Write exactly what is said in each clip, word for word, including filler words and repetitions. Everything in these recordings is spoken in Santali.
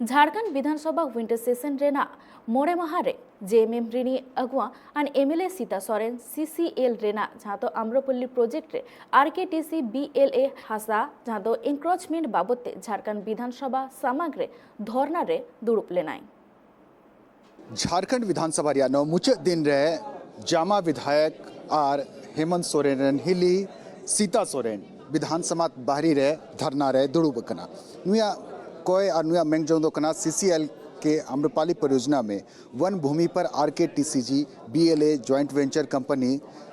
ᱡᱷᱟᱲᱠᱷᱚᱸᱰ ᱵᱤᱫᱷᱟᱱ ᱥᱚᱵᱷᱟ ᱣᱤᱱᱴᱟᱨ ᱥᱮᱥᱚᱱ ᱨᱮᱱᱟᱜ ᱢᱚᱬᱮ ᱢᱟᱦᱟ ᱨᱮ ᱡᱮ ᱮᱢ ᱮᱢ ᱨᱤᱱᱤᱡ ᱟᱹᱜᱩᱣᱟ ᱟᱨ M L A Sita Soren C C L ᱨᱮᱱᱟᱜ ᱡᱟᱦᱟᱸ ᱫᱚ ᱟᱢᱨᱚᱯᱟᱞᱤ ᱯᱨᱚᱡᱮᱠᱴ ᱨᱮ ᱟᱨ K T C B L ᱮ ᱦᱟᱥᱟ ᱡᱟᱦᱟᱸ ᱫᱚ ᱮᱱᱠᱨᱳᱪᱢᱮᱱᱴ ᱵᱟᱵᱚᱛ ᱛᱮ ᱡᱷᱟᱲᱠᱷᱚᱸᱰ ᱵᱤᱫᱷᱟᱱ ᱥᱚᱵᱷᱟ ᱥᱟᱢᱟᱝ ᱨᱮ ᱫᱷᱚᱨᱱᱟ ᱨᱮ ᱫᱩᱲᱩᱵ ᱞᱮᱱᱟᱭ᱾ ᱡᱷᱟᱲᱠᱷᱚᱸᱰ ᱵᱤᱫᱷᱟᱱ ᱥᱚᱵᱷᱟ ᱨᱮᱭᱟᱜ ᱱᱚᱣᱟ ᱢᱩᱪᱟᱹᱫ ᱫᱤᱱ ᱨᱮ ᱡᱟᱢᱟ ᱵᱤᱫᱷᱟᱭᱚᱠ ᱟᱨ ᱦᱮᱢᱚᱱᱛ ᱥᱚᱨᱮᱱ ᱨᱮᱱ ᱦᱤᱞᱤ ᱥᱤᱛᱟ ᱥᱚᱨᱮᱱ ᱵᱤᱫᱷᱟᱱ ᱥᱚᱵᱷᱟ ᱵᱟᱦᱨᱤ ᱨᱮ ᱫᱷᱟᱨᱱᱟ ᱨᱮ ᱫᱩᱲᱩᱵ ᱟᱠᱟᱱᱟ᱾ ᱱᱩᱭᱟᱜ ᱠᱚᱭ ᱟᱨ ᱱᱩᱭᱟᱜ ᱢᱮᱱ ᱡᱚᱝ ᱫᱚ ᱠᱟᱱᱟ, ᱥᱤ ᱥᱤ ᱮᱞ ᱠᱮ ᱟᱢᱨᱚᱯᱟᱞᱤ ᱯᱚᱨᱤᱭᱳᱡᱚᱱᱟ ᱢᱮ वन भूमि पर R K T C G B L A joint venture company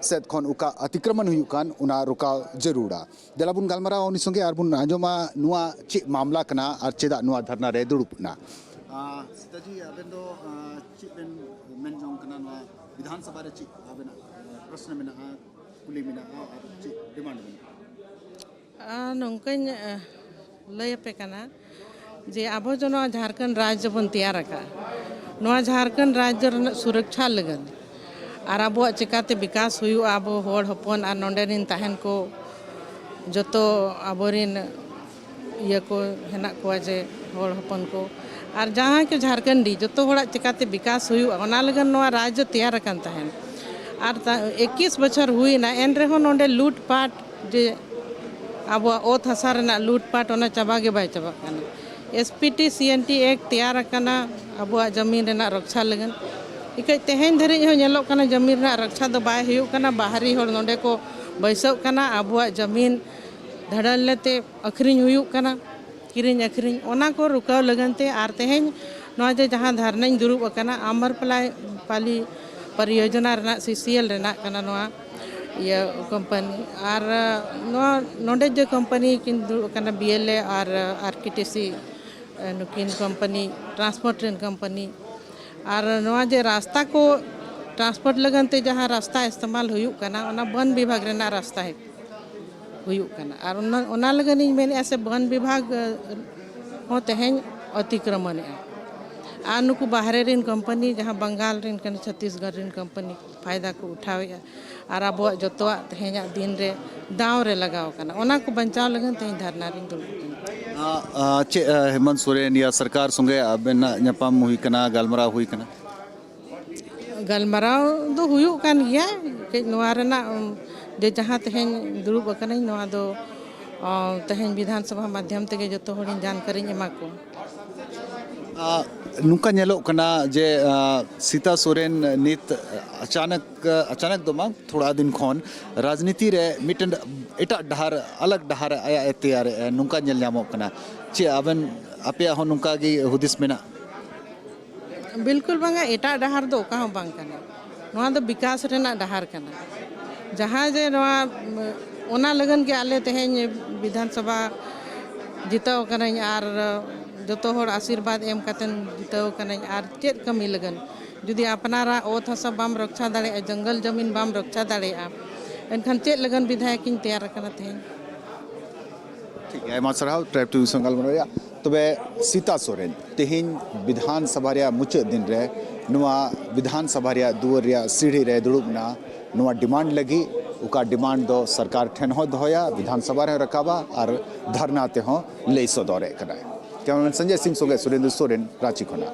ᱥᱮᱫ ᱠᱷᱚᱱ ᱚᱠᱟ ᱟᱛᱤᱠᱨᱚᱢᱚᱱ ᱦᱩᱭᱩᱜ ᱠᱟᱱ, ᱚᱱᱟ ᱨᱚᱠᱟᱣ ᱡᱟᱹᱨᱩᱲᱟ᱾ ᱫᱮᱞᱟ ᱵᱚᱱ ᱜᱟᱞᱢᱟᱨᱟᱣᱟ ᱩᱱᱤ ᱥᱚᱸᱜᱮ ᱟᱨ ᱵᱚᱱ ᱟᱸᱡᱚᱢᱟ ᱱᱚᱣᱟ ᱪᱮᱫ ᱢᱟᱢᱞᱟ ᱠᱟᱱᱟ ᱟᱨ ᱪᱮᱫᱟᱜ ᱱᱚᱣᱟ ᱫᱷᱟᱨᱱᱟ ᱨᱮ ᱫᱩᱲᱩᱵ ᱮᱱᱟ᱾ ᱥᱤᱛᱟᱡᱤ, ᱟᱵᱮᱱ ᱫᱚ ᱪᱮᱫ ᱵᱮᱱ ᱢᱮᱱ ᱡᱚᱝ ᱠᱟᱱᱟ ᱱᱚᱣᱟ ᱵᱤᱫᱷᱟᱱ ᱥᱚᱵᱷᱟ ᱨᱮ? ᱪᱮᱫ ᱟᱵᱮᱱᱟᱜ ᱯᱨᱚᱥᱱᱚ ᱢᱮᱱᱟᱜᱼᱟ, ᱠᱩᱞᱤ ᱢᱮᱱᱟᱜᱼᱟ ᱟᱨ ᱪᱮᱫ ᱰᱤᱢᱟᱱᱰ ᱢᱮᱱᱟᱜᱼᱟ? ᱟᱨ ᱱᱚᱝᱠᱟᱧ ᱞᱟᱹᱭ ᱟᱯᱮ ᱠᱟᱱᱟ ᱡᱮ ᱟᱵᱚ ᱡᱮ ᱱᱚᱣᱟ ᱡᱷᱟᱲᱠᱷᱚᱸᱰ ᱨᱟᱡᱽ ᱵᱚᱱ ᱛᱮᱭᱟᱨ ᱟᱠᱟᱫᱼᱟ, ᱱᱚᱣᱟ ᱡᱷᱟᱲᱠᱷᱚᱸᱰ ᱨᱟᱡᱽ ᱨᱮᱱᱟᱜ ᱥᱩᱨᱚᱠᱪᱷᱟ ᱞᱟᱹᱜᱤᱫ ᱟᱨ ᱟᱵᱚᱣᱟᱜ ᱪᱮᱠᱟᱛᱮ ᱵᱤᱠᱟᱥ ᱦᱩᱭᱩᱜᱼᱟ, ᱟᱵᱚ ᱦᱚᱲ ᱦᱚᱯᱚᱱ ᱟᱨ ᱱᱚᱰᱮ ᱨᱮᱱ ᱛᱟᱦᱮᱱ ᱠᱚ ᱡᱚᱛᱚ ᱟᱵᱚᱨᱮᱱ ᱤᱭᱟᱹ ᱠᱚ ᱦᱮᱱᱟᱜ ᱠᱚᱣᱟ ᱡᱮ ᱦᱚᱲ ᱦᱚᱯᱚᱱ ᱠᱚ ᱟᱨ ᱡᱟᱦᱟᱸᱭ ᱠᱚ ᱡᱷᱟᱲᱠᱷᱚᱸᱰᱤ ᱡᱚᱛᱚ ᱦᱚᱲᱟᱜ ᱪᱮᱠᱟᱛᱮ ᱵᱤᱠᱟᱥ ᱦᱩᱭᱩᱜᱼᱟ, ᱚᱱᱟ ᱞᱟᱹᱜᱤᱫ ᱱᱚᱣᱟ ᱨᱟᱡᱽ ᱫᱚ ᱛᱮᱭᱟᱨ ᱟᱠᱟᱱ ᱛᱟᱦᱮᱱ᱾ ᱟᱨ ᱮᱠᱤᱥ ᱵᱚᱪᱷᱚᱨ ᱦᱩᱭᱱᱟ, ᱮᱱ ᱨᱮᱦᱚᱸ ᱱᱚᱰᱮ ᱞᱩᱴᱯᱟᱴ ᱡᱮ ᱟᱵᱚᱣᱟᱜ ᱚᱛ ᱦᱟᱥᱟ ᱨᱮᱱᱟᱜ ᱞᱩᱴᱯᱟᱴ ᱚᱱᱟ ᱪᱟᱵᱟ ᱜᱮ ᱵᱟᱭ ᱪᱟᱵᱟᱜ ᱠᱟᱱᱟ᱾ S P T C N T act ᱛᱮᱭᱟᱨ ᱟᱠᱟᱱᱟ ᱟᱵᱚᱣᱟᱜ ᱡᱟᱹᱢᱤᱱ ᱨᱮᱱᱟᱜ ᱨᱚᱠᱪᱷᱟ ᱞᱟᱹᱜᱤᱫ᱾ ᱤᱠᱟᱹᱡ ᱛᱮᱦᱮᱧ ᱫᱷᱟᱹᱨᱤᱡ ᱦᱚᱸ ᱧᱮᱞᱚᱜ ᱠᱟᱱᱟ ᱡᱟᱹᱢᱤᱱ ᱨᱮᱱᱟᱜ ᱨᱚᱠᱪᱷᱟ ᱫᱚ ᱵᱟᱭ ᱦᱩᱭᱩᱜ ᱠᱟᱱᱟ᱾ ᱵᱟᱦᱨᱤ ᱦᱚᱲ ᱱᱚᱰᱮ ᱠᱚ ᱵᱟᱹᱭᱥᱟᱹᱜ ᱠᱟᱱᱟ, ᱟᱵᱚᱣᱟᱜ ᱡᱟᱹᱢᱤᱱ ᱫᱷᱟᱲᱟᱞᱞᱮ ᱛᱮ ᱟᱹᱠᱷᱨᱤᱧ ᱦᱩᱭᱩᱜ ᱠᱟᱱᱟ, ᱠᱤᱨᱤᱧ ᱟᱹᱠᱷᱨᱤᱧ, ᱚᱱᱟ ᱠᱚ ᱨᱩᱠᱟᱹᱣ ᱞᱟᱹᱜᱤᱫ ᱛᱮ᱾ ᱟᱨ ᱛᱮᱦᱮᱧ ᱱᱚᱣᱟ ᱡᱮ ᱡᱟᱦᱟᱸ ᱫᱷᱟᱨᱱᱟᱧ ᱫᱩᱲᱩᱵ ᱟᱠᱟᱱᱟ ᱟᱢᱨᱚᱯᱟᱞᱤ ᱯᱚᱨᱤᱭᱳᱡᱚᱱᱟ ᱨᱮᱱᱟᱜ ᱥᱤ ᱥᱤ ᱮᱞ ᱨᱮᱱᱟᱜ ᱠᱟᱱᱟ ᱱᱚᱣᱟ ᱤᱭᱟᱹ ᱠᱳᱢᱯᱟᱱᱤ᱾ ᱟᱨ ᱱᱚᱣᱟ ᱱᱚᱰᱮ ᱡᱮ ᱠᱳᱢᱯᱟᱱᱤ ᱠᱤᱱ ᱫᱩᱲᱩᱵ ᱟᱠᱟᱱᱟ ᱵᱤ ᱮᱞ ᱮ ᱟᱨ ᱟᱨ ᱠᱮ ᱴᱤ ᱥᱤ, ᱱᱩᱠᱤᱱ ᱠᱳᱢᱯᱟᱱᱤ, ᱴᱨᱟᱱᱥᱯᱳᱨᱴ ᱨᱮᱱ ᱠᱳᱢᱯᱟᱱᱤ, ᱟᱨ ᱱᱚᱣᱟ ᱡᱮ ᱨᱟᱥᱛᱟ ᱠᱚ ᱴᱨᱟᱱᱥᱯᱳᱨᱴ ᱞᱟᱹᱜᱤᱫ ᱛᱮ ᱡᱟᱦᱟᱸ ᱨᱟᱥᱛᱟ ᱤᱥᱛᱮᱢᱟᱞ ᱦᱩᱭᱩᱜ ᱠᱟᱱᱟ, ᱚᱱᱟ ᱵᱚᱱ ᱵᱤᱵᱷᱟᱜᱽ ᱨᱮᱱᱟᱜ ᱨᱟᱥᱛᱟ ᱦᱩᱭᱩᱜ ᱠᱟᱱᱟ᱾ ᱟᱨ ᱚᱱᱟ, ᱚᱱᱟ ᱞᱟᱹᱜᱤᱫ ᱤᱧ ᱢᱮᱱᱮᱫᱼᱟ ᱥᱮ ᱵᱚᱱ ᱵᱤᱵᱷᱟᱜᱽ ᱦᱚᱸ ᱛᱮᱦᱮᱧ ᱚᱛᱤᱠᱨᱚᱢᱚᱱᱮᱫᱼᱟ᱾ ᱟᱨ ᱱᱩᱠᱩ ᱵᱟᱦᱨᱮ ᱨᱮᱱ ᱠᱳᱢᱯᱟᱱᱤ, ᱡᱟᱦᱟᱸ ᱵᱟᱝᱜᱟᱞ ᱨᱮᱱ ᱠᱟᱱᱟ, ᱪᱷᱚᱛᱤᱥᱜᱚᱲ ᱨᱮᱱ ᱠᱳᱢᱯᱟᱱᱤ ᱯᱷᱟᱭᱫᱟ ᱠᱚ ᱩᱴᱷᱟᱣᱮᱫᱼᱟ᱾ ᱟᱨ ᱟᱵᱚᱣᱟᱜ ᱡᱚᱛᱚᱣᱟᱜ ᱛᱮᱦᱮᱧᱟᱜ ᱫᱤᱱ ᱨᱮ ᱫᱟᱣ ᱨᱮ ᱞᱟᱜᱟᱣ ᱟᱠᱟᱱᱟ᱾ ᱚᱱᱟ ᱠᱚ ᱵᱟᱧᱪᱟᱣ ᱞᱟᱹᱜᱤᱫ ᱛᱮᱦᱮᱧ ᱫᱷᱟᱨᱱᱟ ᱨᱤᱧ ᱫᱩᱲᱩᱵ ᱟᱠᱟᱱᱟ᱾ ᱟᱸ, ᱟᱸ, ᱪᱮᱫ, ᱟᱸ, ᱦᱮᱢᱚᱱᱛ ᱥᱚᱨᱮᱱ ᱭᱟ ᱥᱚᱨᱠᱟᱨ ᱥᱚᱸᱜᱮ ᱟᱵᱮᱱᱟᱜ ᱧᱟᱯᱟᱢ ᱦᱩᱭ ᱠᱟᱱᱟ, ᱜᱟᱞᱢᱟᱨᱟᱣ ᱦᱩᱭ ᱠᱟᱱᱟ? ᱜᱟᱞᱢᱟᱨᱟᱣ ᱫᱚ ᱦᱩᱭᱩᱜ ᱠᱟᱱ ᱜᱮᱭᱟ᱾ ᱠᱟᱹᱡ ᱱᱚᱣᱟ ᱨᱮᱱᱟᱜ, ᱩᱢ, ᱡᱮ ᱡᱟᱦᱟᱸ ᱛᱮᱦᱮᱧ ᱫᱩᱲᱩᱵ ᱟᱠᱟᱱᱟᱹᱧ, ᱱᱚᱣᱟ ᱫᱚ, ᱚ, ᱛᱮᱦᱮᱧ ᱵᱤᱫᱷᱟᱱ ᱥᱚᱵᱷᱟ ᱢᱟᱫᱽᱫᱷᱚᱢ ᱛᱮᱜᱮ ᱡᱚᱛᱚ ᱦᱚᱲᱤᱧ ᱡᱟᱱᱠᱟᱨᱤᱧ ᱮᱢᱟ ᱠᱚᱣᱟ᱾ ᱟᱸ, ᱱᱚᱝᱠᱟ ᱧᱮᱞᱚᱜ ᱠᱟᱱᱟ ᱡᱮ, ᱟᱸ, ᱥᱤᱛᱟ ᱥᱚᱨᱮᱱ ᱱᱤᱛ ᱟᱪᱟᱱᱚᱠ, ᱟᱪᱟᱱᱚᱠ ᱫᱚ ᱵᱟᱝ, ᱛᱷᱚᱲᱟ ᱫᱤᱱ ᱠᱷᱚᱱ ᱨᱟᱡᱽᱱᱤᱛᱤ ᱨᱮ ᱢᱤᱫᱴᱮᱱ ᱮᱴᱟᱜ ᱰᱟᱦᱟᱨ, ᱟᱞᱟᱜᱽ ᱰᱟᱦᱟᱨ ᱟᱭᱟᱜ ᱮ ᱛᱮᱭᱟᱨᱮᱜᱼᱟ, ᱱᱚᱝᱠᱟ ᱧᱮᱞ ᱧᱟᱢᱚᱜ ᱠᱟᱱᱟ᱾ ᱪᱮᱫ ᱟᱵᱮᱱ, ᱟᱯᱮᱭᱟᱜ ᱦᱚᱸ ᱱᱚᱝᱠᱟ ᱜᱮ ᱦᱩᱫᱤᱥ ᱢᱮᱱᱟᱜ? ᱵᱤᱞᱠᱩᱞ ᱵᱟᱝᱟ, ᱮᱴᱟᱜ ᱰᱟᱦᱟᱨ ᱫᱚ ᱚᱠᱟ ᱦᱚᱸ ᱵᱟᱝ ᱠᱟᱱᱟ᱾ ᱱᱚᱣᱟ ᱫᱚ ᱵᱤᱠᱟᱥ ᱨᱮᱱᱟᱜ ᱰᱟᱦᱟᱨ ᱠᱟᱱᱟ᱾ ᱡᱟᱦᱟᱸ ᱡᱮ ᱱᱚᱣᱟ, ᱚᱱᱟ ᱞᱟᱹᱜᱤᱫ ᱜᱮ ᱟᱞᱮ ᱛᱮᱦᱮᱧ ᱵᱤᱫᱷᱟᱱ ᱥᱚᱵᱷᱟ ᱡᱤᱛᱟᱹᱣ ᱠᱟᱹᱱᱟᱹᱧ ᱟᱨ ᱡᱚᱛᱚ ᱦᱚᱲ ᱟᱥᱤᱨᱵᱟᱫᱽ ᱮᱢ ᱠᱟᱛᱮᱱ ᱡᱤᱛᱟᱹᱣ ᱠᱟᱹᱱᱟᱹᱧ᱾ ᱟᱨ ᱪᱮᱫ ᱠᱟᱹᱢᱤ ᱞᱟᱹᱜᱤᱫ? ᱡᱩᱫᱤ ᱟᱯᱱᱟᱨᱟᱜ ᱚᱛ ᱦᱟᱥᱟ ᱵᱟᱢ ᱨᱚᱠᱷᱟ ᱫᱟᱲᱮᱭᱟᱜᱼᱟ, ᱡᱚᱝᱜᱚᱞ ᱡᱚᱢᱤᱱ ᱵᱟᱢ ᱨᱚᱠᱷᱟ ᱫᱟᱲᱮᱭᱟᱜᱼᱟ, ᱮᱱᱠᱷᱟᱱ ᱪᱮᱫ ᱞᱟᱹᱜᱤᱫ ᱵᱤᱫᱷᱟᱭᱚᱠ ᱤᱧ ᱛᱮᱭᱟᱨ ᱟᱠᱟᱱᱟ ᱛᱮᱦᱮᱧ? ᱴᱷᱤᱠ ᱜᱮᱭᱟ, ᱟᱭᱢᱟ ᱥᱟᱨᱦᱟᱣ ᱴᱨᱟᱭᱤᱵᱽ ᱴᱤᱵᱷᱤ ᱥᱚᱸᱜᱮ ᱜᱟᱞᱢᱟᱨᱟᱣ ᱨᱮᱭᱟᱜ᱾ ᱛᱚᱵᱮ ᱥᱤᱛᱟ ᱥᱚᱨᱮᱱ ᱛᱮᱦᱮᱧ ᱵᱤᱫᱷᱟᱱ ᱥᱚᱵᱷᱟ ᱨᱮᱭᱟᱜ ᱢᱩᱪᱟᱹᱫ ᱫᱤᱱ ᱨᱮ ᱱᱚᱣᱟ ᱵᱤᱫᱷᱟᱱ ᱥᱚᱵᱷᱟ ᱨᱮᱭᱟᱜ ᱫᱩᱣᱟᱹᱨ ᱨᱮᱭᱟᱜ ᱥᱤᱲᱦᱤ ᱨᱮ ᱫᱩᱲᱩᱵ ᱮᱱᱟ᱾ ᱱᱚᱣᱟ ᱰᱤᱢᱟᱱᱰ ᱞᱟᱹᱜᱤᱫ ᱚᱠᱟ ᱰᱤᱢᱟᱱᱰ ᱫᱚ ᱥᱚᱨᱠᱟᱨ ᱴᱷᱮᱱ ᱦᱚᱸ ᱫᱚᱦᱚᱭᱟ, ᱵᱤᱫᱷᱟᱱ ᱥᱚᱵᱷᱟ ᱨᱮᱦᱚᱸ ᱨᱟᱠᱟᱵᱟ ᱟᱨ ᱫᱷᱟᱨᱱᱟ ᱛᱮᱦᱚᱸ ᱞᱟᱹᱭ ᱥᱚᱫᱚᱨᱮᱫ ᱠᱟᱱᱟᱭ᱾ ᱠᱮᱢᱮᱨᱟᱢᱮᱱ ᱥᱚᱧᱡᱚᱭ ᱥᱤᱝ ᱥᱚᱸᱜᱮ ᱥᱩᱨᱮᱱᱫᱨᱚ ᱥᱚᱨᱮᱱ, ᱨᱟᱸᱪᱤ ᱠᱷᱚᱱᱟᱜ᱾